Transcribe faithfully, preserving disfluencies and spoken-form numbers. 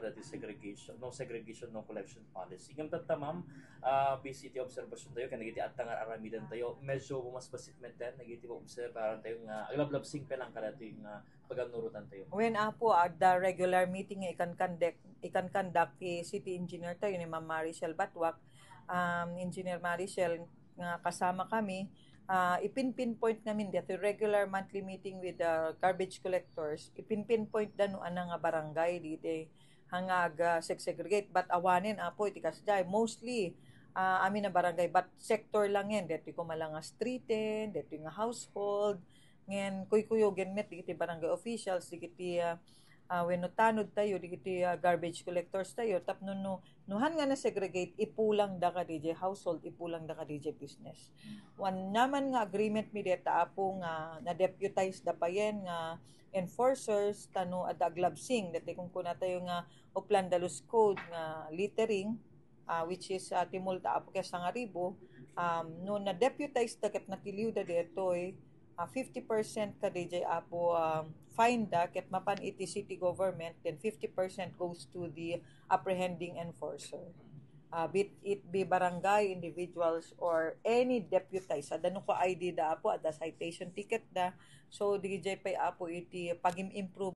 dati segregation, no segregation, no collection policy. Ngem tatta, ma'am, ah, based iti observation tayo, ken dagiti adda nga ar-aramidan tayo, medyo bumasbasit metten, dagiti obserbaran tayo nga aglablabsing pa lang kadati nga paganurutan tayo. When, apo, adda regular meeting nga ikan conduct, ikan conduct ti city engineer tayo ni Ma'am Maricel Batwak, um, Engineer Maricel, nga kasama kami, ah, ipin-pinpoint ngamin dito regular monthly meeting with the garbage collectors, ipin-pinpoint da no ana nga barangay diti nga aga-segregate, but awanen, apo, iti kasdiay, mostly, ah, amin a barangay, but sector lang yan, dito ko malanga streeten, dito nga household, ngen kuykuyogen met dagiti barangay officials, dagiti, ah, ah, wenno tanod tayo, dagiti, ah, garbage collectors tayo, tapno no, no han nga na-segregate, ipulang da ka D J household, ipulang da ka D J business. Wan naman nga agreement mi deta, apo, nga na-deputize da payen nga enforcers, tano adda aglabsing, dati kung kuna tayo nga Upland Dalus Code nga littering, ah, which is, ah, ti multa, apo, kaya sangaribo, um, no na-deputize da ket nakiliw da detoy, ah, fifty percent ka D J, apo, um, fine da ket mapan iti city government, then fifty percent goes to the apprehending enforcer. Ah, be it be barangay, individuals, or any deputize. Adda no ko I D da, apo, adda citation ticket da. So, D J pay, apo, iti pagim-improve